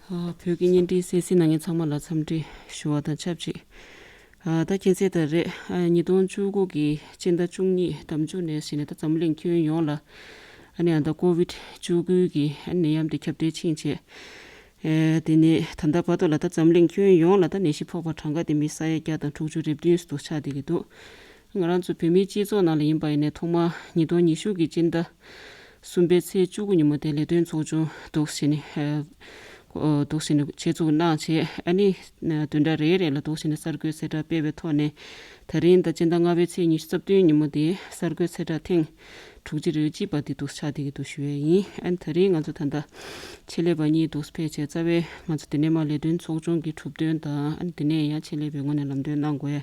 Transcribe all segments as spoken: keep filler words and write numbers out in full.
ཨ། བོད་ཀྱི་བརྙན་འཕྲིན་གསན་གཟིགས་གནང་མཁན་ཚང་མ་ལ་འཚམས་འདྲི་ཞུ་བ་དང་ཆབས་ཅིག་ཨ། ད་མཁྱེན་གསལ་ལྟར་རེད། ཨ། ཉིས་སྟོང་བཅུ་དགུ་གི་སྤྱི་ཟླ་བཅུ་གཉིས་ཟླ་མཇུག་ནས་བྱས་ནས་ད་འཛམ་གླིང་ཁྱོན་ཡོངས་ལ་ཨ་ནི་ཨ་ད་ཀོ་བིད་བཅུ་དགུ་གི་ཨ་ནད་ཡམས་དེ་ཁྱབ་གདལ་ཕྱིན་བྱས། ཨེ། དེ་ནས་ད་ལྟ་བར་དུ་ལ་ད་འཛམ་གླིང་ཁྱོན་ཡོངས་ལ་ད་ནད་གཞི་ཕོག་པ་གྲངས་ཀ་དེ་མི་ས་ཡ་བརྒྱ་དང་དྲུག་ཅུ་རེ་བདུན་དུ་ཆགས་བསྡད་ཀྱི་འདུག་ང་རང་ཚོ་བོད་མིའི་སྤྱི་ཚོགས་ནང་ལ་ཡིན་པ་ཡིན་ནའི་ཐོག་མར་ཉིས་སྟོང་ཉི་ཤུ་གི་སྤྱི་ཟླ་གསུམ་པའི་ཚེས་བཅུ་དགུ་ཉིན་མོ་དེ་ལས་དོན་ཚོགས་ཆུང་འདུག་སེ་བྱས་ནས། ཨ། འདུག་སེ་བྱས་ནས་ཆེད་འཛུགས་གནང་བྱས། ཨ་ནི་བདུན་ཕྲག་རེ་རེ་ལ་འདུག་སེ་བྱས་ནས་གསར་འགོད་གསལ་བསྒྲགས་སྤེལ་བའི་ཐོག་ནས། ད་རིང་ད་སྤྱི་ཟླ་ལྔ་པའི་ཚེས་ཉི་ཤུ་རྩ་བདུན་ཉིན་མོ་དེ་གསར་འགོད་གསལ་བསྒྲགས་ཐེངས་དྲུག་ཅུ་རེ་གཅིག་པ་དེ་འདུག་ཆགས་བསྡད་ཀྱི་འདུག་ཞུ་ཡས་ཡིན། ཨ་ནི་ད་རིང་ང་ཚོ་ད་ལྟ་ཆེད་ལས་པ་གཉིས་འདུག་ཕེབས་བྱས། རྩ་བའི་ང་ཚོ་དེ་ནས་མར་ལས་དོན་ཚོགས་ཆུང་གི་གྲུབ་དོན་དང་། ཨ་ནི་དེ་ནས་ཡང་ཆེད་ལས་པའི་ངོས་ནས་ལམ་སྟོན་གནང་དགོས་ཡ།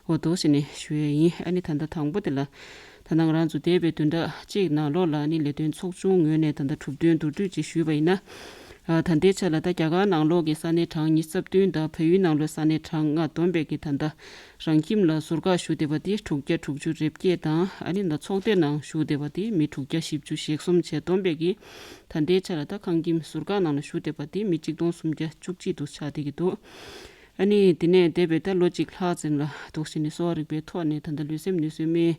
འོ། འདུག་སེ་བྱས་ནས་ཞུ་ཡས་ཡིན། ཨ་ནི་ད་ལྟ་དང་པོ་དེ་ལ། ད་ལྟ་ང་རང་ཚོ་འདས་པའི་བདུན་ཕྲག་གཅིག་ནང་ལོགས་ལ་ཨ་ནི་ལས་དོན་ཚོགས་ཆུང་ངོས་ནས་ད་ལྟ་གྲུབ་དོན་མདོར་བསྡུས་ཅིག་ཞུས་པ་ཡིན་ན། ཨ། ད་ལྟའི་ཆ་ལ་ད་རྒྱ་གར་ནང་ལོགས་ཀྱི་ས་གནས་གྲངས་ཉི་ཤུ་རྩ་བདུན་དང་བལ་ཡུལ་ནང་ལོགས་ས་གནས་གྲངས་ལྔ་བསྡོམས་པས་ཀྱི་ད་ལྟ་རང་ཁྱིམ་ལ་ཟུར་བཀག་ཞུ་བསྡད་པ་དེ་དྲུག་བརྒྱ་དྲུག་ཅུ་རེ་བརྒྱད་དང་། ཨ་ནི་ད་ཚོགས་སྡེ་ནང་ཞུ་བསྡད་པ་དེ་མི་དྲུག་བརྒྱ་བཞི་བཅུ་ཞེ་གསུམ་བྱས་བསྡོམས་པས་ཀྱི་ད་ལྟའི་ཆ་ལ་ད་ཁང་ཁྱིམ་ཟུར་བཀག་ནང་ལ་ཞུ་བསྡད་པ་དེ་མི་གཅིག་སྟོང་སུམ་བརྒྱ་བཅུ་གཅིག་དུ་ཆགས་བསྡད་ཀྱི་འདུག་ཨ་ནི་དེ་ནས་འདས་པའི་ད་ལོ་གཅིག་ལྷག་ཙམ་ལ་འདུག་སེ་བྱས་ནས་གསོ་བ་རིག་པའི་ཐོག་ནས་ད་ལྟ་ལུས་སེམས་ནུས་གསོའི་སྨན་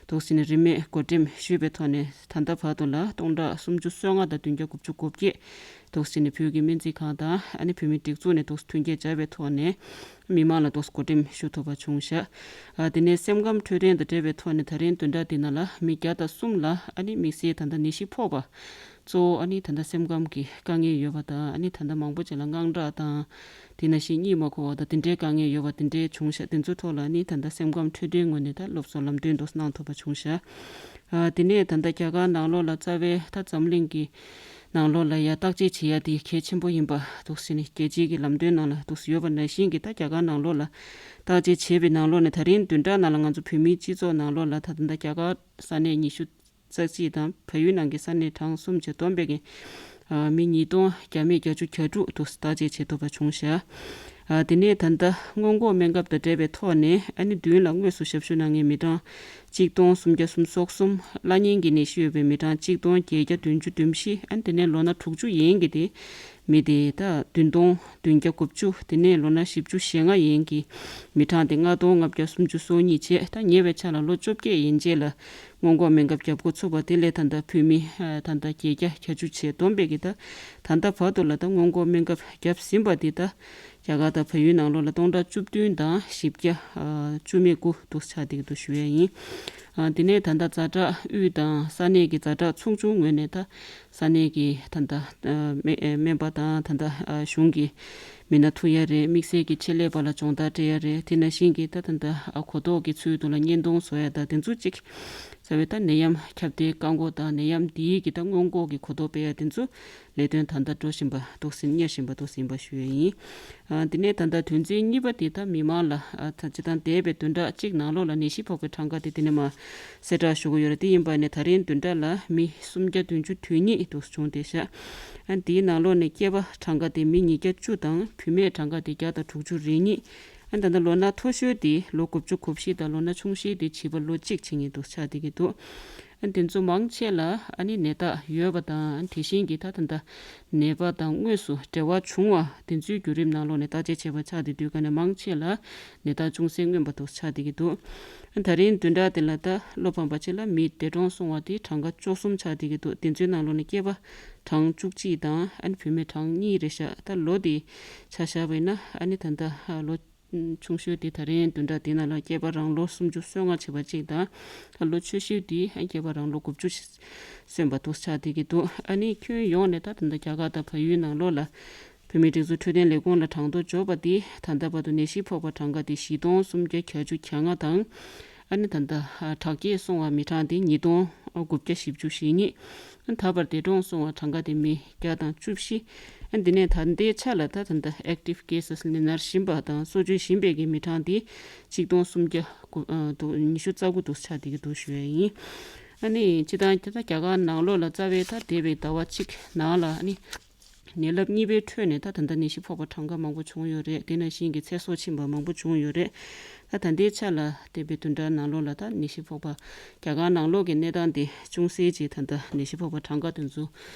འདུག་སེ་བྱས་ནས་རིན་མེད་བགོ་འགྲེམས་ཞུས་པའི་ཐོག་ནས་ད་ལྟ་བར་དུ་ལ་སྟོང་ཕྲག་སུམ་ཅུ་སོ་ལྔ་དང་བདུན་བརྒྱ་དགུ་བཅུ་གོ་བརྒྱད་འདུག་སེ་བྱས་ནས་བོད་ཀྱི་སྨན་རྩིས་ཁང་དང་། ཨ་ནི་བོད་མིའི་སྒྲིག་འཛུགས་ནས་འདུག་སེ་མཐུན་རྐྱེན་སྦྱར་བའི་ཐོག་ནས་མི་མང་ལ་འདུག་སེ་བགོ་འགྲེམས་ཞུ་ཐུབ་པ་བྱུང་ཤག་ཨ། དེ་ནས་སེམས་ཁམས་འཕྲོད་བསྟེན་དང་འབྲེལ་བའི་ཐོག་ནས་ད་རིང་བདུན་ཕྲག་འདི་ནང་ལ་མི་བརྒྱ་དང་གསུམ་ལ་ཨ་ནི་དམིགས་བསལ་ད་ལྟ་ནད་གཞི་ཕོག་པ། གཙོ་བོ་ཨ་ནི་ད་ལྟ་སེམས་ཁམས་ཀྱི་དཀའ་ངལ་ཡོད་པ་དང་། ཨ་ནི་ད་ལྟ་མང་པོ་ཅིག་ལ་དངངས་སྐྲག་དང་། དེ་ནང་བཞིན་གཉིད་མ་ཁུག་པ་དང་། དེ་འདྲའི་དཀའ་ངལ་ཡོད་པ་དེ་འདྲའི་བྱུང་ཤག་དེ་ཚོའི་ཐོག་ལ་ཨ་ནི་ད་ལྟ་སེམས་ཁམས་འཕྲོད་བསྟེན་ངོས་ནས་ད་སློབ་གསོ་ལམ་སྟོན་འདུག་གནང་ཐུབ་པ་བྱུང་ཤག་ཨ། དེ་ནས་ད་ལྟ་རྒྱ་གར་ནང་ལོགས་ལ་རྩ་བའི་ད་འཛམ་གླིང་གི་ནང་ལོགས་ལ་ཡ་བརྟག་དཔྱད་བྱེད་ཡ་དེ་གལ་ཆེན་པོ་ཡིན་པ་འདུག་སེ་བྱས་ནས་རྒྱལ་སྤྱིའི་གི་ལམ་སྟོན་ནང་ལ་འདུག་སེ་ཡོད་པ་ནང་བཞིན་གྱི་ད་རྒྱ་གར་ནང་ལོགས་ལ་བརྟག་དཔྱད་བྱས་པའི་ནང་ལོགས་ནས་ད་རིང་བདུན་ཕྲག་ནང་ལ་ང་ཚོ་བོད་མིའི་སྤྱི་ཚོགས་ནང་ལོགས་ལ་ད་ད་ལྟ་རྒྱ་གར་ས་གནས་ཉི་ཤུ་རྩ་གཅིག་དང་བལ་ཡུལ་ནང་གི་ས་གནས་གྲངས་གསུམ་བྱས་བསྡོམས་པས་ཀྱི་ཨ། མི་ཉིས་སྟོང་བརྒྱ་མེད་བརྒྱད་ཅུ་གྱ་དྲུག་འདུག་སེ་བརྟག་དཔྱད་བྱེད་ཐུབ་པ་བྱུང་ཤག་ཨ། དེ་ནས་ད་ལྟ་སྔོན་འགོག་སྨན་ཁབ་དང་འབྲེལ་བའི་ཐོག་ནས་ཨ་ནི་མདུན་ལ་དངོས་སུ་ཞབས་ཞུ་གནང་མཁན་མི་གྲངས་གཅིག་སྟོང་སུམ་བརྒྱ་སུམ་ཅུ་སོ་གསུམ། བླ་གཉན་གྱི་ནད་གཞི་ཡོད་པའི་མི་གྲངས་གཅིག་སྟོང་བརྒྱད་བརྒྱ་བདུན་ཅུ་དོན་བཞི། ཨ་ནི་དེ་ནས་ལོ་ན་དྲུག་ཅུ་ཡན་གྱི་དེ་མི་དེ་ད་བདུན་སྟོང་བདུན་བརྒྱ་དགུ་བཅུ། དེ་ནས་ལོ་ན་བཞི་བཅུ་ཞེ་ལྔ་ཡན་གྱི་མི་གྲངས་དེ་ལྔ་སྟོང་ལྔ་བརྒྱ་སུམ་ཅུ་སོ་གཉིས་བྱས། ད་ཉེ་བའི་ཆར་ལ་ལོ་བཅོ་བརྒྱད་ཡན་ཆད་ལ་སྔོན་འགོག་སྨན་ཁབ་བརྒྱབ་འགོ་ཚུགས་པ་དེ་ལས་ད་ལྟ་བོད་མི་ཨ། ད་ལྟ་བརྒྱད་བརྒྱ་གྱ་བཅུ་བྱས་བསྡོམས་པས་ཀྱི་ད་ད་ལྟ་བར་དུ་ལ་ད་སྔོན་འགོག་སྨན་ཁབ་བརྒྱབ་ཟིན་པ་དེ་ད་རྒྱ་གར་དང་བལ་ཡུལ་ནང་ལོགས་ལ་སྟོང་ཕྲག་བཅུ་བདུན་དང་བཞི་བརྒྱ་ཨ། བཅུ་མེད་དགུ་འདུག་ཆགས་བསྡད་ཀྱི་འདུག་ཞུ་ཡས་ཡིན། ཨ། དེ་ནས་ད་ལྟ་ཛ་དྲག་དབུས་དང་ས་གནས་ཀྱི་ཛ་དྲག་ཚོགས་ཆུང་ངོས་ནས་ད་ས་གནས་ཀྱི་ད་ལྟ་ཨ། སྨན་སྨན་པ་དང་ད་ལྟ་ཨ། གཞུང་གི་མི་སྣ་ཐུག་ཡ་རེད། དམིགས་བསལ་གྱི་ཆེད་ལས་པ་ལ་སྦྱོང་བརྡར་སྤྲད་ཡ་རེད། དེ་ནང་བཞིན་གྱི་ད་ད་ལྟ་ཨ། གོ་རྟོགས་ཀྱི་ཚུལ་དུ་ལ་བརྙན་ཐུང་བཟོ་ཡ་དང་དེ་ཚོ་གཅིག་རྩ་བའི་ད་ནད་ཡམས་ཁྱབ་གདལ་བཀག་འགོག་དང་ནད་ཡམས་འདིའི་གི་ད་སྔོན་འགོག་གི་གོ་རྟོགས་སྤེལ་ཡ་དེ་ཚོ་ལས་དོན་ད་ལྟ་འགྲོ་བཞིན་པ་འདུག་ཟིན་གཉེར་བཞིན་པ་འདུག་ཟིན་པ་ཞུ་ཡ་ཡིན། ཨ། དེ་ནས་ད་ལྟ་དོན་ཚན་གཉིས་པ་དེ་ད་མི་མང་ལ་ཨ། ད་སྤྱིར་བཏང་འདས་པའི་བདུན་ཕྲག་གཅིག་ནང་ལོགས་ལ་ནད་གཞི་ཕོག་པའི་གྲངས་ཀ་དེ་དེ་ནས་མར་གསལ་བསྒྲགས་ཞུ་གི་ཡོད་རེད། དེ་ཡིན་པ་ནས་ད་རིང་བདུན་ཕྲག་ལ་མི་སུམ་བརྒྱ་བདུན་ཅུ་དོན་གཉིས་འདུག་བྱུང་བསྡད་ཤག་ཨ། འདིའི་ནང་ལོགས་ནས་སྐྱེས་པ་གྲངས་ཀ་དེ་མི་ཉིས་བརྒྱ་བཅུ་དང་བུད་མེད་གྲངས་ཀ་དེ་བརྒྱ་དང་དྲུག་ཅུ་རེ་གཉིས། ཨ། ད་ལྟ་ལོ་ན་མཐོ་ཤོས་དེ་ལོ་དགུ་བཅུ་གོ་བཞི་དང་ལོ་ན་ཆུང་ཤོས་དེ་བྱིས་པ་ལོ་གཅིག་བྱེད་མཁན་འདུག་ཆགས་བསྡད་ཀྱི་འདུག་ཨ། དེ་ཚོ་མང་ཆེ་ལ་ཨ་ནི་ནད་རྟགས་ཡོད་པ་དང་། ཨ། དེ་བཞིན་གྱི་ད་ད་ལྟ་ནད་པ་དང་དངོས་སུ་འབྲེལ་བ་བྱུང་བ་དེ་ཚོའི་བརྒྱུད་རིམ་ནང་ལོགས་ནས་བརྟག་དཔྱད་བྱས་པ་ཆགས་བསྡད་དུས་ཀ་ནས་མང་ཆེ་ལ་ནད་རྟགས་ཅུང་ཟད་མངོན་པ་འདུག་ཆགས་བསྡད་ཀྱི་འདུག་ཨ། ད་རིང་བདུན་ཕྲག་དེ་ལ་ད་བློ་ཕམ་པ་ཅིག་ལ་མི་འདས་གྲོངས་སོང་བ་དེ་གྲངས་ཀ་བཅུ་གསུམ་ཆགས་བསྡད་ཀྱི་འདུག་དེ་ཚོའི་ནང་ལོགས་ནས་སྐྱེས་པ་གྲངས་བཅུ་གཅིག་དང་། ཨ་ནི་བུད་མེད་གྲངས་གཉིས་རེད་ཤག་ད་ལོ་དེ་ཆ་བཞག་པ་ཡིན་ན་ཨ་ནི་ད་ལྟ་ལོ་ཆུང་ཤོས་དེ་ད་རིང་བདུན་ཕྲག་དེ་ནང་ལ་སྐྱེས་པ་རང་ལོ་སུམ་ཅུ་སོ་ལྔ་བྱས་པ་གཅིག་དང་། ད་ལོ་ཆེ་ཤོས་དེ་སྐྱེས་པ་རང་ལོ་དགུ་བཅུ་སོན་པ་འདུག་ཆགས་བསྡད་ཀྱི་འདུག་ཨ་ནི་ཁྱོན་ཡོངས་ནས་ད་ད་ལྟ་རྒྱ་གར་དང་བལ་ཡུལ་ནང་ལོགས་ལ་བོད་མིའི་སྒྲིག་འཛུགས་འཕྲོད་བསྟེན་ལས་ཁུངས་ལ་གྲངས་ཐོ་འབྱོར་བ་དེ་ད་ལྟ་བར་དུ་ནད་གཞི་ཕོག་པ་གྲངས་ཀ་དེ་བཞི་སྟོང་སུམ་བརྒྱ་གྱ་བཅུ་གྱ་ལྔ་དང་། ཨ་ནི་ད་ལྟ་ཨ། དྲག་སྐྱེད་སོང་བ་མི་གྲངས་དེ་ཉིས་སྟོང་དགུ་བརྒྱ་བཞི་བཅུ་ཞེ་གཉིས། ཨ། ད་བར་འདས་གྲོངས་སོང་བ་གྲངས་ཀ་དེ་མི་བརྒྱ་དང་བཅུ་བཞི། ཨ། འདི་ནས་ད་ལྟའི་ཆ་ལ་ད་ད་ལྟ་active cases ནད་མནར་བཞིན་པ་དང་གསོ་བཅོས་བཞིན་པའི་གི་མི་གྲངས་དེ་གཅིག་སྟོང་སུམ་བརྒྱ་དགུ་ཨ། དུ་ཉི་ཤུ་རྩ་དགུ་འདུག་ཆགས་བསྡད་ཀྱི་འདུག་ཞུ་ཡ་ཡིན། ཨ་ནི་སྤྱིར་བཏང་ད་ལྟ་རྒྱ་གར་ནང་ལོགས་ལ་རྩ་བའི་ད་འདས་པའི་ཟླ་བ་གཅིག་ནང་ལ་ཨ་ནི་ནད་རླབས་གཉིས་པའི་ཁྲོད་ནས་ད་ད་ལྟ་ནད་གཞི་ཕོག་པ་གྲངས་ཀ་མང་པོ་བྱུང་ཡོད་རེད། དེ་ནང་བཞིན་གྱི་ཚེ་སྲོག་ཕྱིན་པ་མང་པོ་བྱུང་ཡོད་རེད། ད་ད་ལྟའི་ཆ་ལ་བལྟས་པའི་བདུན་ཕྲག་ནང་ལོགས་ལ་ད་ནད་གཞི་ཕོག་པ། རྒྱ་གར་ནང་ལོགས་ཀྱི་གནས་སྟངས་དེ་ཅུང་ཟད་ཅིག་ད་ལྟ་ནད་གཞི་ཕོག་པ་གྲངས་ཀ་དེ་ཚོ་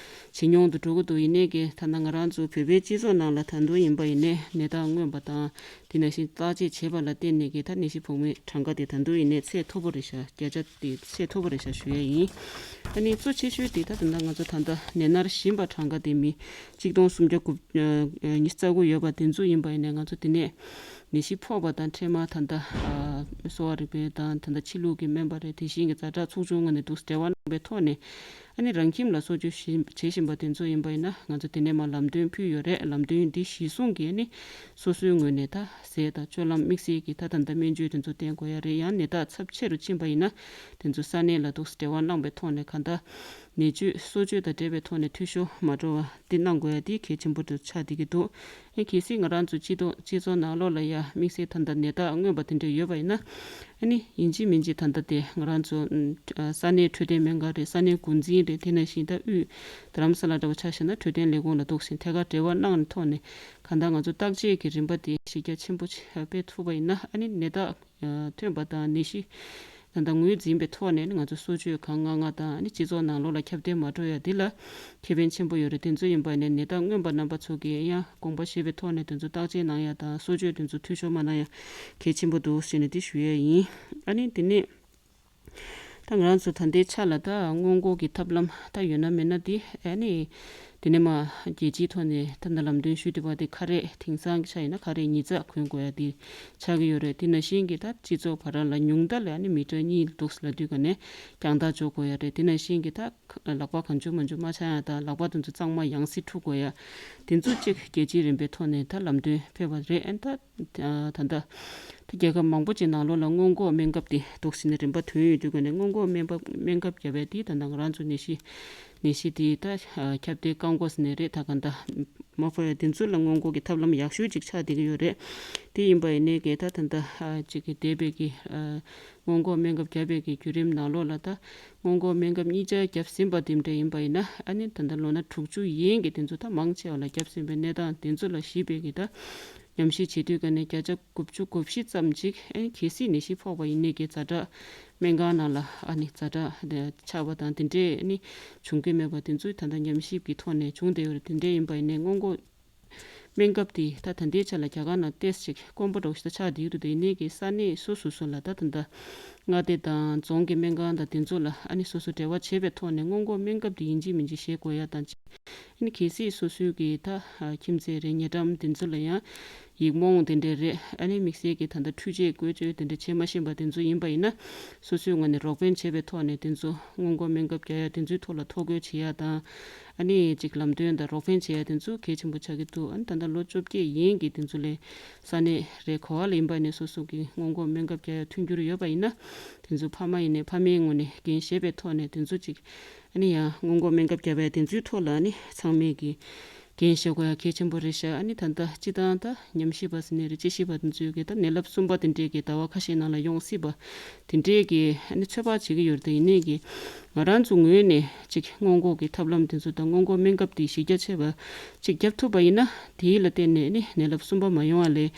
ཇེ་ཉུང་དུ་འགྲོ་གི་འདུག་ཡིན་ནའི་གི་ད་ལྟ་ང་རང་ཚོ་བོད་པའི་སྤྱི་ཚོགས་ནང་ལ་ད་དུང་ཡིན་པ་ཡིན་ནའི་ནད་རྟགས་མངོན་པ་དང་། དེ་ནང་བཞིན་བརྟག་དཔྱད་བྱས་པ་ལ་བརྟེན་ནས་ཀྱི་ད་ནད་གཞི་ཕོག་མི་གྲངས་ཀ་དེ་ད་དུང་ཡིན་ནའི་ཚད་མཐོ་པོ་རེད་ཤག་བརྒྱ་ཆ་དེ་ཚད་མཐོ་པོ་རེད་ཤག་ཞུ་ཡ་ཡིན། ཨ་ནི་གཙོ་ཆེ་ཤོས་དེ་ད་ད་ལྟ་ང་ཚོ་ད་ལྟ་ནད་མནར་བཞིན་པ་གྲངས་ཀ་དེ་མི་གཅིག་སྟོང་སུམ་བརྒྱ་དགུ་ཉི་ཤུ་རྩ་དགུ་ཡོད་པ་དེ་ཚོ་ཡིན་པ་ཡིན་ནའི་ང་ཚོ་དེ་ནས་ནད་གཞི་ཕོག་པ་དང་འཕྲལ་མ་ད་ལྟ་གསོ་བ་རིག་པའི་དང་ད་ལྟ་ཕྱི་ལུགས་ཀྱི་སྨན་པ་རེད། དེ་བཞིན་གྱི་ཛ་དྲག་ཚོགས་ཆུང་ངོས་ནས་འདུག་འབྲེལ་བ་གནང་པའི་ཐོག་ནས། ཨ་ནི་རང་ཁྱིམ་ལ་གསོ་བཅོས་བྱེད་བྱེད་བཞིན་པ་དེ་ཚོ་ཡིན་པ་ཡིན་ན་ང་ཚོ་དེ་ནས་མར་ལམ་སྟོན་ཕུལ་ཡོད་རེད། ལམ་སྟོན་འདི་གཞིར་བཟུང་གིས་ཨ་ནི་སོ་སོའི་ངོས་ནས་ད་ཟས་དང་སྤྱོད་ལམ་དམིགས་བསལ་གྱི་ད་ད་ལྟ་སྨན་བཅོས་དེ་ཚོ་བསྟེན་དགོས་ཡ་རེད། ཡང་ནད་རྟགས་ཚབས་ཆེ་རུ་ཕྱིན་པ་ཡིན་ན་དེ་ཚོ་ས་གནས་ལ་འདུག་འབྲེལ་བ་གནང་པའི་ཐོག་ནས་གང་ལྟར་ནད་བཅོས་གསོ་བཅོས་དང་འབྲེལ་བའི་ཐོག་ནས་འཐུས་ཤོར་མ་འགྲོ་བ་འདི་གནང་དགོས་ཡ་འདི་གལ་ཆེན་པོ་དུ་ཆགས་བསྡད་ཀྱི་འདུག་ཨ་གལ་སྲིད་ང་རང་ཚོ་སྤྱི་ཚོགས་སྤྱི་ཚོགས་ནང་ལོགས་ལ་ཡ་དམིགས་བསལ་ད་ལྟ་ནད་རྟགས་མངོན་པ་དེ་འདྲ་ཡོད་པ་ཡིན་ན། ཨ་ནི་ཡིན་གཅིག་མིན་གཅིག་ད་ལྟ་དེ་ང་རང་ཚོ་ཨ་ས་གནས་འཕྲོད་བསྟེན་སྨན་ཁང་རེད། ས་གནས་འགོ་འཛིན་རེད། དེ་ནང་བཞིན་ད་དབུས་རྡ་རམ་ས་ལ་འདྲ་བོ་ཆ་བཞག་ན་འཕྲོད་བསྟེན་ལས་ཁུངས་ལ་འདུག་ཟིན་ཐད་ཀར་འབྲེལ་བ་གནང་ཐོག་ནས་གང་ལྟར་ང་ཚོ་བརྟག་དཔྱད་ཀྱི་རིམ་པ་དེ་གཞི་རྒྱ་ཆེན་པོ་ཆེ་སྤེལ་ཐུབ་པ་ཡིན་ན། ཨ་ནི་ནད་རྟགས་ཐོན་པ་དང་ནད་གཞི་ད་ལྟ་ངོས་འཛིན་པའི་ཐོག་ནས་ང་ཚོ་གསོ་བཅོས་གང་མང་མང་དང་། ཨ་ནི་སྤྱི་ཚོགས་ནང་ལོགས་ལ་ཁྱབ་གདལ་མ་འགྲོ་ཡ་འདི་ལ་ཁེ་ཕན་ཆེན་པོ་ཡོད་རེད། དེ་ཚོ་ཡིན་པ་ནས་ནད་རྟགས་མངོན་པ་རྣམ་པ་ཚོ་གིས་ཡང་དགོངས་པ་བཞེས་པའི་ཐོག་ནས་དེ་ཚོ་བརྟག་དཔྱད་གནང་ཡ་དང་གསོ་བཅོས་དེ་ཚོ་འཐུས་ཤོར་མ་གནང་ཡ་གལ་ཆེན་པོ་འདུག་ཟེར་ནས་དེ་ཞུ་ཡ་ཡིན། ཨ་ནི་དེ་ནས་ད་ང་རང་ཚོ་ད་ལྟའི་ཆ་ལ་ད་སྔོན་འགོག་གི་ཐབས་ལམ་ད་ཡོད་ན་མེད་ན་དེ་ཨ་ནི་དེ་ནས་མ་རྒྱལ་སྤྱིའི་ཐོག་ནས་ད་ལྟ་ལམ་སྟོན་ཞུས་བསྡད་པ་དེ་ཁ་རས་དེང་སང་གི་ཆ་ཡིན་ན་ཁ་རས་ཉིས་བརྩེགས་གོན་དགོས་ཡ་དེ་ཆགས་ཀྱི་ཡོད་རེད། དེ་ནང་བཞིན་གྱི་ད་སྤྱི་ཚོགས་བར་ལ་ཉུང་མཐའ་ལ་ཨ་ནི་མི་ཊར་གཉིས་འདུག་ལབ་དུས་ག་ནས་རྒྱང་ཐག་འཇོག་དགོས་ཡ་རེད། དེ་ནང་བཞིན་གྱི་ད་ལག་པ་གང་བྱུང་མང་བྱུང་མ་འཆང་ཡ་དང་ལག་པ་དེ་ཚོ་གཙང་མ་ཡང་སེ་འཁྲུ་དགོས་ཡ་དེ་ཚོ་གཅིག་རྒྱལ་སྤྱིའི་རིམ་པའི་ཐོག་ནས་ད་ལམ་སྟོན་ཕེབས་པ་རེད། ཨ་ནི་ད་ད་ལྟ་ད་རྒྱལ་ཁབ་མང་པོ་ཅིག་ནང་ལོགས་ལ་སྔོན་འགོག་སྨན་ཁབ་དེ་འདུག་ཟིན་ནས་རིམ་པ་ཐོན་ཡོད་དུས་ག་ནས་སྔོན་འགོག་སྨན་པ་སྨན་ཁབ་བརྒྱབ་པའི་དེ་ད་ལྟ་ང་རང་ཚོ་ནད་གཞི་ནད་གཞི་དེ་ད་ཁྱབ་གདལ་བཀག་འགོག་ཟིན་ནས་རེད། ད་ག་ད་མ་ཕོག་ཡ་དེ་ཚོ་ལ་སྔོན་འགོག་གི་ཐབས་ལམ་ཡག་ཤོས་ཅིག་ཆགས་བསྡད་ཀྱི་ཡོད་རེད། དེ་ཡིན་པ་ཡིན་ནའི་གི་ད་ད་ལྟ་ཅིག་གི་འདས་པའི་གི་སྔོན་འགོག་སྨན་ཁབ་བརྒྱབ་པའི་གི་བརྒྱུད་རིམ་ནང་ལོགས་ལ་ད་སྔོན་འགོག་སྨན་ཁབ་གཉིས་ཆ་བརྒྱབ་ཟིན་པ་དེ་འདྲ་ཡིན་པ་ཡིན་ན། ཨ་ནི་ད་ལྟ་ལོ་ན་དྲུག་ཅུ་ཡན་གྱི་དེ་ཚོ་ད་མང་ཆེ་བ་ལ་བརྒྱབ་ཟིན་པའི་གནས་སྟངས་དེ་ཚོ་ལ་གཞིགས་པའི་གི་ད་ཉམས་ཞིབ་བྱེད་དུས་ག་ནས་བརྒྱ་ཆ་དགུ་བཅུ་གོ་བཞི་ཙམ་ཅིག་ཨ་ནི་གལ་སྲིད་ནད་གཞི་ཕོག་པ་ཡིན་ནའི་གི་ཛ་དྲག་སྨན་ཁང་ནང་ལ་ཨ་ནི་ཛ་དྲག་ཆགས་པ་དང་དེ་འདྲའི་ཨ་ནི་བྱུང་གི་མེད་པ་དེ་ཚོ་ད་ལྟ་ཉམས་ཞིབ་ཀྱི་ཐོག་ནས་བྱུང་བསྡད་ཡོད་རེད། དེ་འདྲའི་ཡིན་པ་ཡིན་ནའི་སྔོན་འགོག་སྨན་ཁབ་དེ་ད་ད་ལྟའི་ཆ་ལ་རྒྱ་གར་ནང་ཏོག་ཙམ་དཀོན་པོ་འདྲ་བོ་ཞིག་ད་ཆགས་བསྡད་ཀྱི་འདུག་དེ་ཡིན་ནའི་གི་ས་གནས་སོ་སོ་སོ་ལ་ད་ད་ལྟ་མངའ་སྡེ་དང་རྫོང་གི་སྨན་ཁང་དང་དེ་ཚོ་ལ་ཨ་ནི་སོ་སོ་འབྲེལ་བ་བྱེད་པའི་ཐོག་ནས་སྔོན་འགོག་སྨན་ཁབ་དེ་ཡིན་གཅིག་མིན་གཅིག་བཞེས་དགོས་ཡ་དང་། ཨ་ནི་གལ་སྲིད་སོ་སོའི་གི་ད་ཁྱིམ་མཚེས་རེད། ཉེ་འགྲམ་དེ་ཚོ་ལ་ཡང་ཡིག་རྨོངས་དེ་འདྲ་རེད། ཨ་ནི་དམིགས་བསལ་གྱི་ད་ལྟ་འཕྲུལ་ཆས་བཀོལ་སྤྱོད་དེ་འདྲ་བྱེད་མ་ཤེས་པ་དེ་ཚོ་ཡིན་པ་ཡིན་ན། སོ་སོའི་ངོས་ནས་རོགས་ཕན་བྱེད་པའི་ཐོག་ནས་དེ་ཚོ་སྔོན་འགོག་སྨན་ཁབ་རྒྱག་ཡ་དེ་ཚོའི་ཐོག་ལ་ཐོ་འགོད་བྱེད་ཡ་དང་། ཨ་ནི་ཅིག་ལམ་སྟོན་དང་རོགས་ཕན་བྱེད་ཡ་དེ་ཚོ་གལ་ཆེན་པོ་ཆགས་ཀྱི་འདུག་ཨ་ནི་ད་ལྟ་ལོ་བཅོ་བརྒྱད་ཡན་གྱི་དེ་ཚོ་ལས་ས་གནས་རེད། ག་པ་ལ་ཡིན་པ་ནས་སོ་སོ་གི་སྔོན་འགོག་སྨན་ཁབ་རྒྱག་ཡ་མཐུན་འགྱུར་ཡོད་པ་ཡིན་ན། དེ་ཚོ་ཕ་མ་ཡིན་ནའི་ཕ་མའི་ངོས་ནས་འགན་བཞེས་པའི་ཐོག་ནས་དེ་ཚོ་ཅིག་ཨ་ནི་ཡང་སྔོན་འགོག་སྨན་ཁབ་བརྒྱབ་པའི་དེ་ཚོའི་ཐོག་ལ་ཨ་ནི་ཚང་མས་ཀྱི་འགན་བཞེས་དགོས་ཡ་གལ་ཆེན་པོ་རེད་ཤག་ཨ་ནི་ད་ལྟ་སྤྱི་བཏང་ད་ཉམས་ཞིབ་པ་ཟེར་ནའི་རེད། དཔྱད་ཞིབ་པ་དེ་ཚོས་ཀྱི་ད་ནད་རླབས་གསུམ་པ་དེ་འདྲས་ཀྱི་ཟླ་བ་ཁ་ཤས་ནང་ལ་ཡོང་སྲིད་པ་དེ་འདྲས་ཀྱི་ཨ་ནི་ཚོད་དཔག་བྱེད་ཀྱི་ཡོད་རེད། ད་ཡིན་ནའི་ཀྱི་ང་རང་ཚོ་ངོས་ནས་ཅིག་སྔོན་འགོག་གི་ཐབས་ལམ་དེ་ཚོ་དང་སྔོན་འགོག་སྨན་ཁབ་དེ་གཞི་རྒྱ་ཆེ་བ་ཅིག་བརྒྱབ་ཐུབ་པ་ཡིན་ན་དེ་ལ་བརྟེན་ནས་ཨ་ནི་ནད་རླབས་གསུམ་པ་མ་ཡོང་བ་ལས་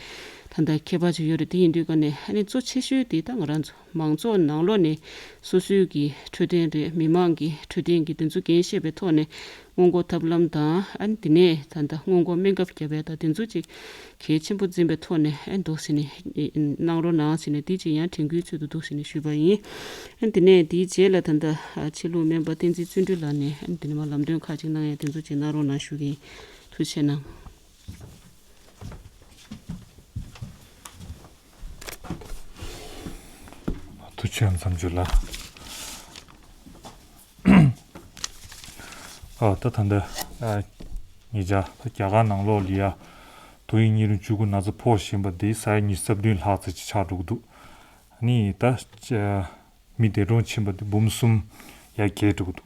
ད་ལྟ་ཁྱད་པར་ཅིག་ཡོད་རེད། དེ་ཡིན་དུས་ག་ནས་ཨ་ནི་གཙོ་ཆེ་ཤོས་དེ་ད་ང་རང་ཚོ་མང་ཚོགས་ནང་ལོགས་ནས་སོ་སོའི་གི་འཕྲོད་བསྟེན་རེད། མི་མང་གི་འཕྲོད་བསྟེན་གི་དེ་ཚོ་འགན་བཞེས་པའི་ཐོག་ནས་སྔོན་འགོག་ཐབས་ལམ་དང་། ཨ་ནི་དེ་ནས་ད་ལྟ་སྔོན་འགོག་སྨན་ཁབ་བརྒྱབ་པའི་དང་དེ་ཚོ་ཅིག་གལ་ཆེན་པོ་འཛིན་པའི་ཐོག་ནས་ཨ་ནི་འདུག་ཟེར་ནས་གནང་རོགས་གནང་ཟེར་ནས་དེ་ཅིག་ཡང་དྲན་སྐུལ་ཚུལ་དུ་འདུག་ཟེར་ནས་ཞུས་པ་ཡིན། ཨ་ནི་དེ་ནས་དེའི་རྗེས་ལ་ད་ལྟ་ཕྱི་ལུགས་སྨན་པ་བསྟན་འཛིན་བརྩོན་འགྲུས་ལགས་ནས་ཨ་ནི་དེ་ནས་མ་ལམ་སྟོན་ཁག་ཅིག་གནང་ཡ་དེ་ཚོ་ཅིག་གནང་རོགས་གནང་ཞུ་གི་ཡིན། ཐུགས་རྗེ་གནང་། ཐུགས་རྗེ་ཆེ་མཚམས་སྦྱོར་ལགས། ཨ་ད་ད་ལྟ་ཨ་ཉེ་ཆར་རྒྱ་གར་ནང་ལོགས་ལ་ཡ་ཏོག་དབྱིབས་གཉན་རིམས་བཅུ་དགུ་ན་ཚ་ཕོག་བཞིན་པ་འདི་ས་ཡ་ཉི་ཤུ་རྩ་བདུན་ལྷག་ཙམ་ཅིག་ཆགས་འགྲོ་གི་འདུག་ཨ་ནི་ད་ཨ་མི་འདས་གྲོངས་ཕྱིན་པ་འདི་འབུམ་གསུམ་ཡར་བརྒལ་འགྲོ་གི་འདུག་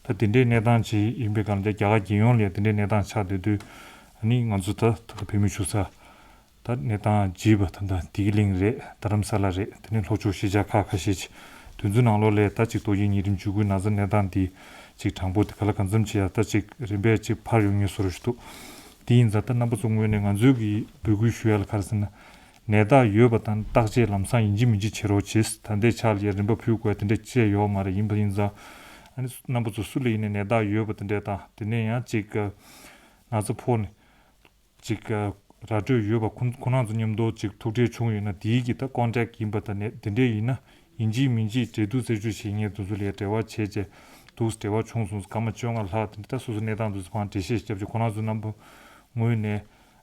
ད་དེ་འདྲའི་གནས་སྟངས་ཅིག་ཡིན་པའི་སྒང་ལ་རྒྱ་གར་རྒྱལ་ཡོངས་ལ་ཡ་དེ་འདྲའི་གནས་སྟངས་ཆགས་བསྡད་དུས། ཨ་ནི་ང་ཚོ་ད་ད་ལྟ་བོད་མི་བཞུགས་ས་ད་གནས་སྟངས་ལྗིད་པ་ད་ལྟ་བདེ་སྐྱིད་གླིང་རེད། རྡ་རམ་ས་ལ་རེད། དེ་ནས་ལྷོ་ཕྱོགས་གཞིས་ཆགས་ཁག་ཁ་ཤས་ཅིག་དེ་ཚོའི་ནང་ལོགས་ལ་ད་ཅིག་ཏོག་དབྱིབས་གཉན་རིམས་བཅུ་དགུའི་ན་ཚ་གནས་སྟངས་འདི་ཅིག་གྲངས་འབོར་དེ་ག་ལ་གང་འཚམ་ཅིག་ཡ་ད་ཅིག་རིམ་པས་ཅིག་འཕར་ཡོང་ངེས་བཟོ་འདྲ་ཞིག་འདུག་དེ་ཡིན་ཙང་ད་རྣམ་པ་ཚོ་ངོས་ནས་ང་ཚོའི་གི་འབོད་སྐུལ་ཞུ་ཡ་ལ་ག་རེ་ཟེར་ན། ནད་རྟགས་ཡོད་པ་དང་བརྟག་དཔྱད་ལམ་སང་ཡིན་གཅིག་མིན་གཅིག་བྱེད་རོགས་གྱིས། ད་ལྟའི་ཆར་ལ་ཡ་རིན་པ་ཕུལ་དགོས་དེ་འདྲ་བྱས་ཡོད་མ་རེད། ཡིན་པ་ཡིན་ཙང་ཨ་ནི་རྣམ་པ་ཚོ་སུ་ལ་ཡིན་ནའི་ནད་རྟགས་ཡོད་པ་དེ་འདྲ་དང་དེ་ནས་ཡང་ཅིག་ན་ཚ་ཕོག་ནས་ཅིག་ར་སྤྲོད་ཡོད་པ་ཁོ་ཁོ་རང་ཚོ་མཉམ་དུ་ཅིག་ཐུག་འཕྲད་བྱུང་ཡོད་ན་དེའི་གི་ད་ཀོན་ཊེག་ཡིན་པ་དང་ནས་དེ་འདྲ་ཡིན་ན་ཡིན་གཅིག་མིན་གཅིག་འབྲེལ་གཏུག་རྩད་གཅོད་བྱེད་མཁན་དེ་ཚོ་ལ་ཡ་འབྲེལ་བ་བྱས་རྗེས་འདུག་འབྲེལ་བ་བྱུང་སོང་སྐར་མ་བཅོ་ལྔ་ལྷག་དེ་འདྲ་ད་སོ་སོ་གནས་སྟངས་དེ་ཚོ་ཕར་འགྲེལ་བཤད་བརྒྱབ་རྗེས་ཁོ་རང་ཚོ་རྣམ་པ་ངོས་ནས།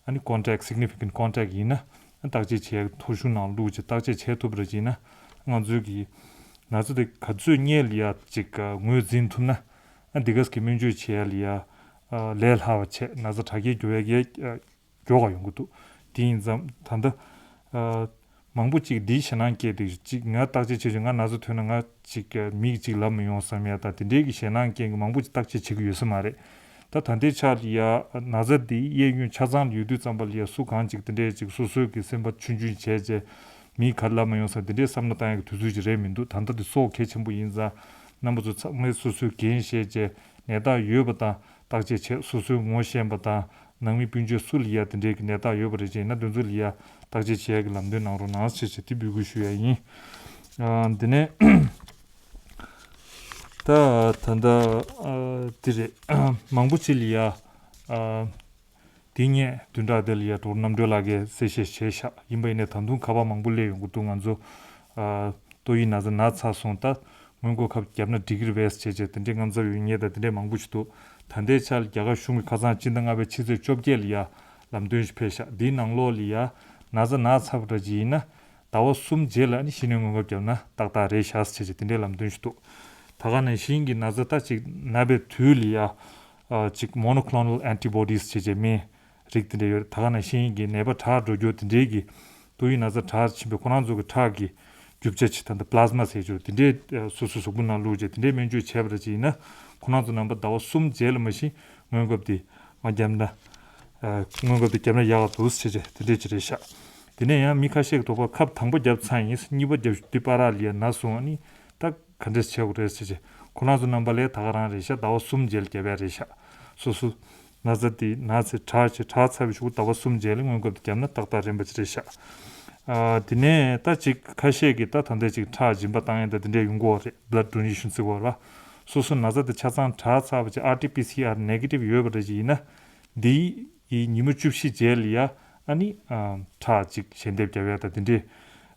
ཨ་ནི་ཀོན་ཊེག་སིག་ནི་ཕི་ཀེན་ཊི་ཀོན་ཊེག་ཡིན་ན་བརྟག་དཔྱད་བྱེད་ཡག་ཐོ་གཞུང་ནང་བླུགས་བྱས་བརྟག་དཔྱད་བྱེད་ཐུབ་པ་རེད་ཅེ་ན། ང་ཚོའི་གི་ན་ཚ་དེ་ག་ཚོད་སྔོན་ལ་ཡ་ཅིག་ངོས་འཛིན་ཐུབ་ན་ཨ་འདི་ག་གི་སྨན་བཅོས་བྱེད་ཡ་ལ་ཡ་ལས་སླ་བ་བྱས་ན་ཚ་དྲག་སྐྱེད་རྒྱུག་ཡ་གི་མགྱོགས་པ་ཡོང་གི་འདུག་དེ་ཡིན་ཙང་ད་ལྟ་མང་པོ་ཅིག་འདིའི་ཞེད་སྣང་སྐྱེས་དུས་ཅིག་ང་བརྟག་དཔྱད་བྱེད་ཆོག་ང་ན་ཚ་ཐོན་ན་ང་ཅིག་མིག་ཅིག་ལབ་མི་ཡོང་བསམ་ཡ་ད་དེ་འདྲའི་གི་ཞེད་སྣང་སྐྱེས་མཁན་མང་པོ་ཅིག་བརྟག་དཔྱད་བྱེད་ཀྱི་ཡོད་ས་མ་རེད། ད་ད་ལྟའི་ཆར་ལ་ཡ་ན་ཚ་འདི་གཡས་གཡོན་ཆ་ཚང་ལ་ཡོད་དུས་ཙམ་པ་ལ་ཡ་སུ་གང་ཅིག་དེ་འདྲའི་ཅིག་སོ་སོའི་གི་སེམས་པ་ཆུང་ཆུང་བྱས་རྗེས་མིག་ག་ལབ་མ་ཡོང་བསམ་དེ་འདྲའི་བསམ་བློ་བཏང་ཡ་གི་དུས་ཚོད་ཅིག་རེད་མི་འདུག་ད་ལྟ་འདི་སྲོག་གལ་ཆེན་པོ་ཡིན་ཙང་རྣམ་པ་ཚོ་ཚང་མས་སོ་སོའི་འགན་བཞེས་རྗེས་ནད་རྟགས་ཡོད་པ་དང་བརྟག་དཔྱད་བྱས་སོ་སོའི་ངོ་ཤེས་པ་དང་ནང་མི་སྤུན་མཆེད་སུ་ལ་ཡ་དེ་འདྲའི་གི་ནད་རྟགས་ཡོད་པ་རེད་ཅེ་ན་དེ་ཚོ་ལ་ཡ་བརྟག་དཔྱད་བྱེད་ཡ་གི་ལམ་སྟོན་གནང་རོགས་གནང་ཞེས་བྱས་དེ་འབོད་སྐུལ་ཞུ་ཡ་ཡིན། ཨ་འདི་ནས་ད་ད་ལྟ་ཨ་འདི་རེད། མང་པོ་ཅིག་ལ་ཡ་ཨ་འདི་ངས་བདུན་ཕྲག་འདི་ལ་ཡ་ཌོག་ཊར་རྣམ་གྲོལ་ལགས་ཀྱིས་གསལ་བཤད་བྱས་ཤག་ཡིན་པ་ཡིན་ནའི་ད་དུང་ཁ་པར་མང་པོ་སླེབས་ཡོང་གི་འདུག་ང་ཚོ་ཨ་ཏོག་དབྱིབས་ན་ཚ་ན་ཚར་སོང་ད་སྔོན་འགོག་ཁབ་བརྒྱབ་ན་འགྲིག་གི་རེད་པས་བྱས་བྱས་དེ་འདྲའི་ང་ཚོ་ཡོད་ངེས་ད་དེ་འདྲའི་མང་པོ་ཞིག་འདུག་ད་ལྟའི་ཆར་རྒྱ་གར་གཞུང་གིས་ཁ་སང་སྤྱི་ཟླ་ལྔ་པའི་ཕྱི་ཚེས་བཅོ་བརྒྱད་ལ་ཡ་ལམ་སྟོན་ཞིག་ཕེབས་ཤག་འདིའི་ནང་ལོགས་ལ་ཡ་ན་ཚ་ན་ཚར་བ་འདྲ་ཅིག་ཡིན་ན། ཟླ་བ་གསུམ་རྗེས་ལ་ནི་གཞི་ནས་སྔོན་འགོག་བརྒྱབ་ན་ཏག་ཏག་རེད་ཤག་ཟེར་བྱས་དེ་འདྲའི་ལམ་སྟོན་ཞིག་འདུག་ད་ག་ནང་བཞིན་གྱི་ན་ཚ་ད་ཅིག་ན་བའི་དུས་ལ་ཡ་ཨ་ཅིག་monoclonal antibodies་བྱས་བྱས་སྨན་རིགས་དེ་འདྲ་ཡོད་རེད། ད་ག་ནང་བཞིན་གྱི་ནད་པ་དྲག་འགྲོ་རྒྱུ་དེ་འདྲའི་གི་ཏོག་དབྱིབས་ན་ཚ་དྲག་ཕྱིན་པའི་ཁོ་རང་ཚོ་གི་ཁྲག་གི་རྒྱུ་ཆ་ཅིག་ད་ལྟ་plasma་ཟེར་རྒྱུ་དེ་འདྲའི་ཨ་སོ་སོའི་གཟུགས་པོ་ནང་བླུགས་བྱས་དེ་འདྲའི་སྨན་བཅོས་བྱས་པ་འདྲ་ཅིག་ཡིན་ན་ཁོ་རང་ཚོ་རྣམ་པ་ཟླ་བ་གསུམ་རྗེས་ལ་མ་གཞི་སྔོན་འགོག་དེ་མ་བརྒྱབ་ན། ཨ་སྔོན་འགོག་དེ་བརྒྱབ་ན་ཡག་ག་འདུག་ཟེར་བྱས་དེ་འདྲས་ཅིག་རེད་ཤག་དེ་ནས་ཡང་མི་ཁ་ཤས་ཀྱིས་དོགས་པ་ཁབ་དང་པོ་བརྒྱབ་ཚར་ཡིན་གཉིས་པ་བརྒྱབ་དུས་པ་ར་ལ་ཡ་ན་སོང་ཨ་ནི་ད་ག་འདྲས་བྱེད་དགོས་རེད་ཟེར་བྱས་ཁོ་རང་ཚོ་རྣམ་པ་ལ་ད་ག་རང་རེད་ཤག་ཟླ་བ་གསུམ་རྗེས་ལ་བརྒྱབ་ཡ་རེད་ཤག་སོ་སོ་ན་ཚ་དེ་ན་ཚ་དྲག་ཅིག་དྲག་ཚར་བའི་གཞུག་ཟླ་བ་གསུམ་རྗེས་ལ་སྔོན་འགོག་དེ་བརྒྱབ་ན་ཏག་ཏག་རན་པ་ཅིག་རེད་ཤག་ཨ་དེ་ནས་ད་ཅིག་ཁ་ཤས་ཀྱིས་ད་ད་ལྟ་ཅིག་ཁྲག་སྦྱིན་པ་བཏང་ཡ་ད་དེ་འདྲས་ཡོང་གི་ཡོད་རེད། blood donation་ཟེར་གྱི་ཡོད་རེད་བ། སོ་སོ་ན་ཚ་དེ་ཆ་ཚང་དྲག་ཚར་བ་ཅིག་ཨར་ཊི་པི་སི་ཨར་negative་ཡོད་པ་རེད་ཅིག་ཡིན་ན། འདི་ཡི་ཉི་མ་བཅུ་བཞི་རྗེས་ལ་ཡ་ཨ་ནི་ཨ་ཁྲག་ཅིག་ཞལ་འདེབས་རྒྱབ་ཡ་ད་དེ་འདྲས་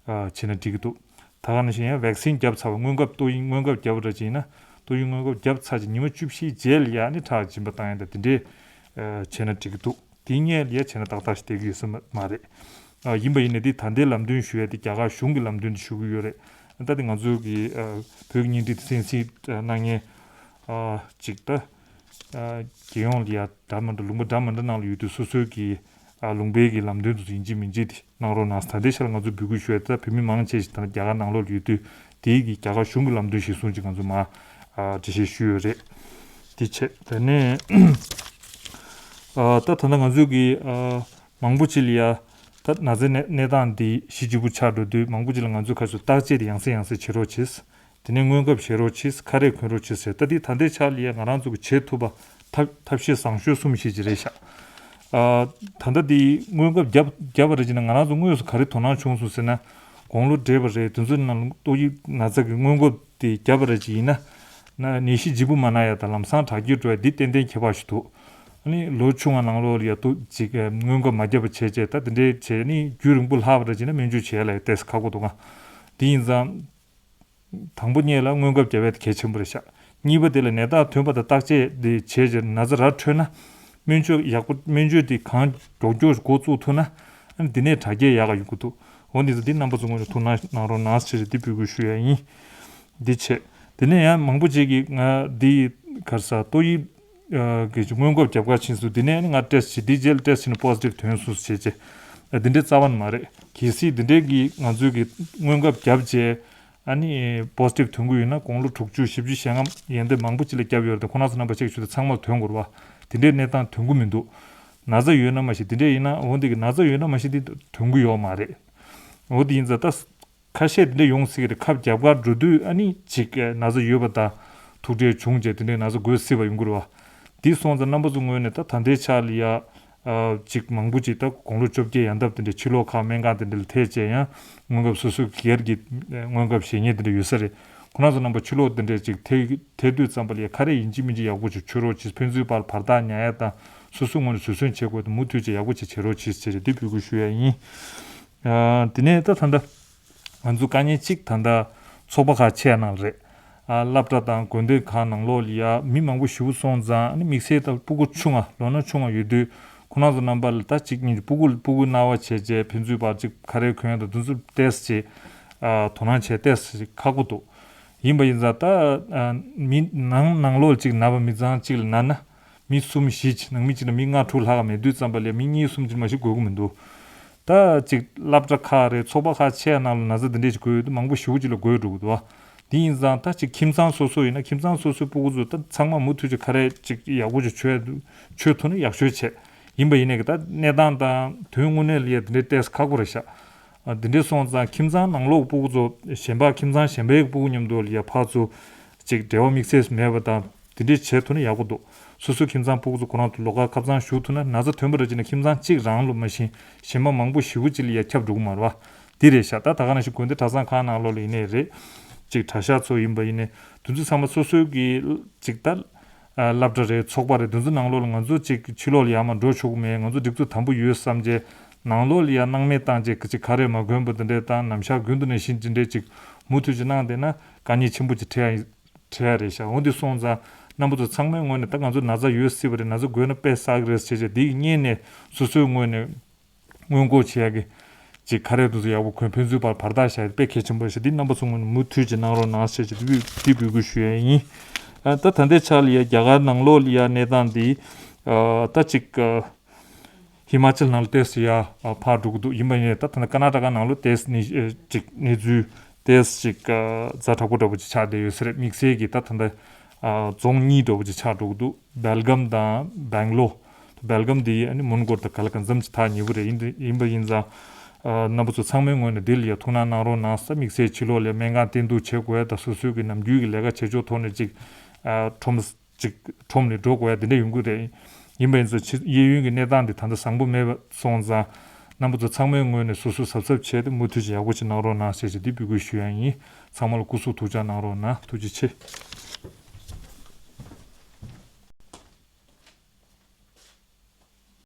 ཨ་བྱས་ན་འགྲིག་གི་འདུག་ད་ག་ནང་བཞིན་ཡང་vaccine་བརྒྱབ་ཚར་བ་སྔོན་འགོག་ཏོག་དབྱིབས་སྔོན་འགོག་བརྒྱབ་པ་འདྲ་ཅིག་ཡིན་ན་ཏོག་དབྱིབས་སྔོན་འགོག་བརྒྱབ་ཚར་ཅིག་ཉི་མ་བཅུ་བཞི་རྗེས་ལ་ཡ་ཨ་ནི་ཁྲག་སྦྱིན་པ་བཏང་ཡ་ད་དེ་འདྲས་ཨ་བྱས་ན་འགྲིག་གི་འདུག་དེ་སྔོན་ལ་ཡ་བྱས་ན་ཏག་ཏག་ཞིག་བསྡད་ཀྱི་ཡོད་ས་མ་མ་རེད། ཨ་ཡིན་པ་ཡིན་ནའི་འདི་ད་ལྟའི་ལམ་སྟོན་ཞུ་ཡ་དེ་རྒྱ་གར་གཞུང་གི་ལམ་སྟོན་དེ་ཞུ་གི་ཡོད་རེད། ད་དེ་ང་ཚོ་གི་ཨ་བོད་ཀྱི་བརྙན་འཕྲིན་དེ་གསན་གཟིགས་ཨ་གནང་མཁན་ཨ་ཅིག་ད་ཨ་རྒྱལ་ཡོངས་ལ་ཡ་འདྲ་མི་འདྲ་ལུང་པ་འདྲ་མི་འདྲ་ནང་ལ་ཡོད་དུས་སོ་སོའི་གི་ཨ་ལུང་པའི་གི་ལམ་སྟོན་དེ་ཚོ་ཡིན་གཅིག་མིན་གཅིག་དེ་གནང་རོགས་གནང་། ད་ལྟའི་ཆར་ལ་ང་ཚོ་འབོད་སྐུལ་ཞུ་ཡ་དེ་ད་བོད་མི་མང་ཆེ་ཞིག་ད་རྒྱ་གར་ནང་ལོགས་ལ་ཡོད་དུས་དེའི་གི་རྒྱ་གར་གཞུང་གི་ལམ་སྟོན་གཞིར་བཟུང་ཅིག་ང་ཚོ་མ་ཨ་འགྲེལ་བཤད་ཞུས་ཡོད་རེད། དེ་བྱས་དེ་ནས་ཨ་ད་ད་ལྟ་ང་ཚོའི་གི་ཨ་མང་པོ་ཅིག་ལ་ཡ། ད་ན་ཚའི་གནས་གནས་སྟངས་འདི་ཞི་འཇིགས་པོ་ཆགས་འགྲོ་དུས་མང་པོ་ཅིག་ལ་ང་ཚོས་ཁ་ཤས་བརྟག་དཔྱད་དེ་ཡང་སེ་ཡང་སེ་བྱེད་རོགས་གྱིས། དེ་ནས་སྔོན་ཁབ་བྱེད་རོགས་གྱིས། ཁ་རས་གོན་རོགས་གྱིས་ཟེར། ད་འདི་ད་ལྟའི་ཆ་ལ་ཡ་ང་རང་ཚོ་གི་བྱེད་ཐུབ་པ་ཐབས་ཐབས་ཤེས་བཟང་ཤོས་གསུམ་ཞིག་ཅིག་རེད་ཤག་ཨ་ད་ལྟ་འདི་སྔོན་ཁབ་བརྒྱབ་བརྒྱབ་པ་རེད་ཅེ་ན་ང་རང་ཚོ་དངོས་སུ་ག་རེ་དོ་སྣང་བྱུང་སོང་ཟེར་ན། དགུང་ལོ་བགྲེས་པ་རེད་དེ་ཚོ་ནང་ཏོག་དབྱིབས་ན་ཚ་གི་སྔོན་ཁབ་དེ་བརྒྱབ་པ་རེད་ཅིག་ཡིན་ན། ན་ནད་གཞི་ལྗིད་པོ་མ་ན་ཡ་དང་ལམ་སང་དྲག་སྐྱེད་འགྲོ་ཡ་འདི་ཏན་ཏན་ཁྱད་པར་ཞིག་འདུག་ཨ་ནི་ལོ་ཆུང་བ་ནང་ལོགས་ལ་ཡ་ཏོག་ཅིག་སྔོན་འགོག་མ་བརྒྱབ་པ་བྱས་བྱས་ད་དེ་འདྲའི་བྱས་ནི་རྒྱུན་རིང་པོ་ལྷག་པ་འདྲ་བྱས་ན་སྨན་བཅོས་བྱས་ལ་ཡ་ཏོག་ཙམ་ཁག་པོ་འདུག་ག་དེ་ཡིན་ཙང་། དང་པོ་ཉིད་ལ་སྔོན་འགོག་བརྒྱབ་ཡ་དེ་གལ་ཆེན་པོ་རེད་ཤག་གཉིས་པ་དེ་ལ་ནད་རྟགས་ཐོན་པ་དང་བརྟག་དཔྱད་དེ་བྱས་རྗེས་ན་ཚ་ར་འཕྲོད་ན། སྨན་བཅོས་ཡག་པོ་སྨན་བཅོས་དེ་གང་མགྱོགས་མགྱོགས་འགོ་བཙུགས་ཐུབ་ན། ཨ་ནི་དེ་ནས་དྲག་སྐྱེད་ཡག་ག་ཡོང་གི་འདུག་འོ་འདི་ཚོ་འདི་རྣམ་པ་ཚོ་ངོས་ནས་ཐུགས་སྣང་གནང་རོགས་གནང་ཟེར་འདི་འབོད་སྐུལ་ཞུ་ཡ་ཡིན། འདི་བྱས། དེ་ནས་ཡང་མང་པོ་ཅིག་གིས་ང་འདི་ག་རེ་ཟ་ཏོག་དབྱིབས་ཨ་གི་སྔོན་འགོག་བརྒྱབ་ག་ཕྱིན་སོང་། དེ་ནས་ང་ཊེ་སི་ཊི་བྱས། འདི་རྗེས་ལ་ཊེ་སི་ཊི་བྱས་ནས་པོ་སི་ཊིབ་ཐོན་སོང་ཟེར་བྱས་བྱས། ཨ་འདི་འདྲའི་རྩ་བ་ནས་མ་རེད། གལ་སྲིད་འདི་འདྲའི་གི་ང་ཚོའི་གི་སྔོན་འགོག་བརྒྱབ་བྱས། ཨ་ནི་པོ་སི་ཊིབ་ཐོན་གི་ཡོད་ན་དགུང་ལོ་དྲུག་ཅུ་བཞི་བཅུ་ཞེ་ལྔ་ཡན་དེ་མང་པོ་ཅིག་ལ་བརྒྱབ་ཡོད་རེད་དེ་ཁོ་རང་ཚོ་རྣམ་པ་ཅིག་ཞུ་དེ་ཚང་མར་ཐོན་དགོས་རེད་བ། དེ་འདྲའི་གནས་སྟངས་ཐོན་གི་མི་འདུག་ན་ཚ་ཡོད་ན་མ་གཞི་དེ་འདྲ་ཡིན་ན་འོ་འདི་གི་ན་ཚ་ཡོད་ན་མ་གཞི་དེ་ཐོན་གི་ཡོད་མ་རེད། འོ་དེ་ཡིན་ཙང་ད། ཁ་ཤས་དེ་འདྲ་ཡོང་སྲིད་ཀྱི་རེད། ཁབ་རྒྱབ་གར་འགྲོ་དུས་ཨ་ནི་ཅིག་ན་ཚ་ཡོད་པ་དང་ཐུག་འཕྲད་བྱུང་རྗེས་དེ་འདྲའི་ན་ཚ་འགོས་སྲིད་པ་ཡོང་གི་རེད་བ། འདི་སོང་ཙང་རྣམ་པ་ཚོ་ངོས་ནས་ད་ད་ལྟའི་ཆ་ལ་ཡ་ ཨ་ཅིག་མང་པོ་ཅིག་ད་དགུང་ལོ་བཅོ་བརྒྱད་ཡན་འདབ་དེ་འདྲའི་ཕྱི་ལོགས་ཁག་སྨན་ཁང་དེ་འདྲ་ལ་ཐད་བྱས་ཡང་སྔོན་སྐབས་སོ་སོའི་སྒེར་གྱི་སྔོན་སྐབས་བཞེས་མཁན་དེ་འདྲ་ཡོད་ས་རེད། ཁོ་རང་ཚོ་རྣམ་པ་ཕྱི་ལོགས་དེ་འདྲའི་ཅིག་ཐད་ཐད་དུས་ཙམ་པ་ལ་ཡ་ཁ་རས་ཡིན་གཅིག་མིན་གཅིག་ཡག་པོ་ཅིག་མཆོད་རོགས་གྱིས། ཕན་ཚུན་བར་བར་ཐག་ཉར་ཡ་དང་སོ་སོའི་ངོས་ནས་བཟོད་བསྲན་བྱེད་དགོས་དང་མུ་མཐུད་ཅིག་ཡག་པོ་ཅིག་བྱེད་རོགས་གྱིས་ཟེར་ཏེ་འདི་འབོད་སྐུལ་ཞུ་ཡ་ཡིན། ཨ་དེ་ནས་ད་ད་ལྟ་ང་ཚོ་དཀའ་ངལ་གཅིག་ད་ལྟ་ཚོགས་པ་ཁག་ཆེ་ཡ་ནང་རེད། ཨ་སློབ་གྲྭ་དང་དགོན་སྡེ་ཁག་ནང་ལོགས་ལ་ཡ་མི་མང་པོ་ཞེ་པོ་སོང་ཙང་ཨ་ནི་དམིགས་བསལ་ད་སྤུ་གུ་ཆུང་ང་ལོ་ན་ཆུང་ང་ཡོད་དུས་ཁོ་རང་ཚོ་རྣམ་པ་ལ་ད་གཅིག་གཉིས་སྤུ་གུ་སྤུ་གུ་སྣང་བ་བྱས་རྗེས་ཕན་ཚུན་བར་གཅིག་ཁ་རས་གོན་ཡ་དང་དེ་ཚོ་ཏོག་ཙམ་ཅིག་ཨ་དོ་སྣང་བྱས་ཏོག་ཙམ་ཅིག་ཁག་པོ་འདུག་ཡིན་པ་ཡིན་ཙང་ད་ཨ་མི་ནང་ནང་ལོགས་ཅིག་ན་བ་མི་ཚང་གཅིག་ལ་ན་ན། མི་གསུམ་བཞི་ཅིག་ནང་མི་གཅིག་ལ་མི་ལྔ་དྲུག་ལྷག་མེད་དུས་ཙམ་པ་ལ་མི་གཉིས་གསུམ་ཅིག་མ་ཞིག་དགོས་ཀྱི་མི་འདུག་ད་ཅིག་སློབ་གྲྭ་ཁག་རེད་ཚོགས་པ་ཁག་ཆེ་ཡ་ནང་ལ་ན་ཚ་འདི་འདྲས་ཅིག་དགོས་ཡོད་དུས་མང་པོ་ཞེ་པོ་ཅིག་ལ་དགོས་འགྲོ་གི་འདུག་བ། དེ་ཡིན་ཙང་ད་ཅིག་ཁྱིམ་ཚང་སོ་སོ་ཡིན་ན་ཁྱིམ་ཚང་སོ་སོའི་སྤུ་གུ་ཚོ་ད་ཚང་མ་མུ་མཐུད་ཅིག་ཁ་རས་ཅིག་ཡག་པོ་ཅིག་མཆོད་མཆོད་ཐུབ་ན་ཡག་ཤོས་བྱས། ཡིན་པ་ཡིན་ནའི་གི་ད་གནས་སྟངས་དང་དོན་དངོས་གནས་ལ་ཡ་འདི་འདྲས་ཏོག་ཙམ་ཁག་པོ་རེད་ཤག་ཨ་འདི་འདྲས་སོང་ཙང་ཁྱིམ་ཚང་ནང་ལོགས་སྤུ་གུ་ཚོ་གཞན་པ་ཁྱིམ་ཚང་གཞན་པའི་སྤུ་གུ་མཉམ་དུ་ལ་ཡ་ཕར་ཚུར་ཅིག་འབྲེལ་བ་དམིགས་བསལ་མེད་པ་དང་དེ་འདྲས་བྱེད་ཐུབ་ན་ཡག་པོ་འདུག་སོ་སོའི་ཁྱིམ་ཚང་སྤུ་གུ་ཚོ་ཁོ་རང་ཚོ་ལོགས་ཀ་ཁ་ཚང་བཞུགས་ཐུབ་ན་ན་ཚ་ཐོན་པ་རེད་ཅེ་ན་ཁྱིམ་ཚང་གཅིག་རང་ལ་མ་གཞི་གཞན་པ་མང་པོ་ཞེ་པོ་ཅིག་ལ་ཡ་ཁྱབ་འགྲོ་གི་མ་རེད་བ། འདི་རེད་ཤག་ད་ད་ག་ནང་བཞིན་དགོན་སྡེ་གྲྭ་ཚང་ཁག་ནང་ལོགས་ལ་ཡིན་ནའི་རེད། ཅིག་གྲྭ་ཤག་ཚོ་ཡིན་པ་ཡིན་ནའི་དེ་ཚོ་ཚང་མ་སོ་སོའི་གི་ཅིག་ད་ཨ་སློབ་གྲྭ་རེད་ཚོགས་པ་རེད་དེ་ཚོ་ནང་ལོགས་ལ་ང་ཚོ་ཅིག་ཕྱི་ལོགས་ལ་ཡར་མར་འགྲོ་ཆོག་གི་མེད། ང་ཚོ་སྒྲིག་འཛུགས་དམ་པོ་ཡོད་བསམ་བྱས་ནང་ལོགས་ལ་ཡར་སྣང་མེད་བཏང་བྱས་ཅིག་ཁ་རས་མ་གོན་པ་དེ་འདྲས་དང་ནམ་ཞག་རྒྱུན་དུ་ནང་བཞིན་དེ་འདྲས་ཅིག་མུ་མཐུད་ཅིག་གནང་བསྡད་ན་དཀའ་ངལ་ཆེན་པོ་ཅིག་འཕྲད་ཡ་ཡིན། འཕྲད་ཡ་རེད་ཤག་འོ་འདི་སོང་ཙང་རྣམ་པ་ཚོ་ཚང་མའི་ངོས་ནས་ད་ང་ཚོ་ན་ཚ་ཡོད་སྲིད་པ་རེད། ན་ཚ་འགོས་ན་དཔེ་བསགས་ཀྱི་རེད་ཟེར་བྱས་འདི་གི་སྔོན་ནས་སོ་སོའི་ངོས་ནས་སྔོན་འགོག་བྱེད་ཡ་གི་ཅིག་ཁ་རས་དེ་ཚོ་ཡག་པོ་གོན་ཕན་ཚུན་བར་བར་ཐག་བཞག་ཡ་དཔེ་གལ་ཆེན་པོ་རེད་ཤག་འདི་རྣམ་པ་ཚོ་ངོས་ནས་མུ་མཐུད་ཅིག་གནང་རོགས་གནང་ཟེར་བྱས་འདི་འདི་འབོད་སྐུལ་ཞུ་ཡ་ཡིན། ཨ་ད་ད་ལྟའི་ཆ་ལ་ཡ་རྒྱ་གར་ནང་ལོགས་ལ་ཡ་གནས་སྟངས་འདི་ཨ་ད་ཅིག་ཨ་ཧི་མ་ཅལ་ནང་ལ་ཏོག་ཙམ་ཡ་ཨ་ཕར་འགྲོ་གི་འདུག་ཡིན་པ་ཡིན་ནའི་ད་ད་ལྟ་ཀར་ནཱ་ཊ་ཀ་ནང་ལོགས་ཏོག་ཙམ་ནི་ཨ་ཅིག་གནས་ཚུལ་ཏོག་ཙམ་ཅིག་ཨ་ཛ་དྲག་པོ་འདྲ་པོ་ཅིག་ཆགས་བསྡད་ཡོད་ས་རེད། དམིགས་བསལ་གྱི་ད་ད་ལྟ་ཨ་རྫོང་གཉིས་འདྲ་པོ་ཅིག་ཆགས་འགྲོ་གི་འདུག་སྦེལ་གམ་དང་སྦེང་ལོར། སྦེལ་གམ་འདི་ཨ་ནི་མོན་གྷོ་དང་ག་ལ་གང་འཚམ་ཅིག་ཐག་ཉེ་པོ་རེད། ཡིན་དུས་ཡིན་པ་ཡིན་ཙང་ཨ་རྣམ་པ་ཚོ་ཚང་མའི་ངོས་ནས་འདི་ལ་ཡ་ཐུགས་སྣང་གནང་རོགས་གནང་ས། དམིགས་བསལ་ཕྱི་ལོགས་ལ་སྨན་ཁང་བསྟེན་གཏུག་བྱེད་དགོས་ཡ་དང་སོ་སོའི་གི་ནམ་རྒྱུན་གྱི་ལས་ཀ་བྱེད་ཕྱོགས་ཐོག་ནས་ཅིག་ཨ་ཁྲོམ་ཅིག་ཁྲོམ་ནས་འགྲོ་དགོས་ཡ་དེ་འདྲ་ཡོང་གི་རེད། ཡིན་པ་ཡིན་ཙང་ཕྱི་གཡས་གཡོན་གྱི་གནས་སྟངས་འདི་ད་ལྟ་བཟང་པོ་མེད་པ་སོང་ཙང་རྣམ་པ་ཚོ་ཚང་མའི་ངོས་ནས་སོ་སོ་གཟབ་གཟབ་བྱས་ཏེ་མུ་མཐུད་ཅིག་ཡག་པོ་ཅིག་གནང་རོགས་གནང་ཞེས་ཅིག་འདི་འབོད་སྐུལ་ཞུ་ཡ་ཡིན། ཚང་མ་ལ་སྐུ་གཟུགས་ཐུགས་ཅག་གནང་རོགས་གནང་། ཐུགས་རྗེ་ཆེ།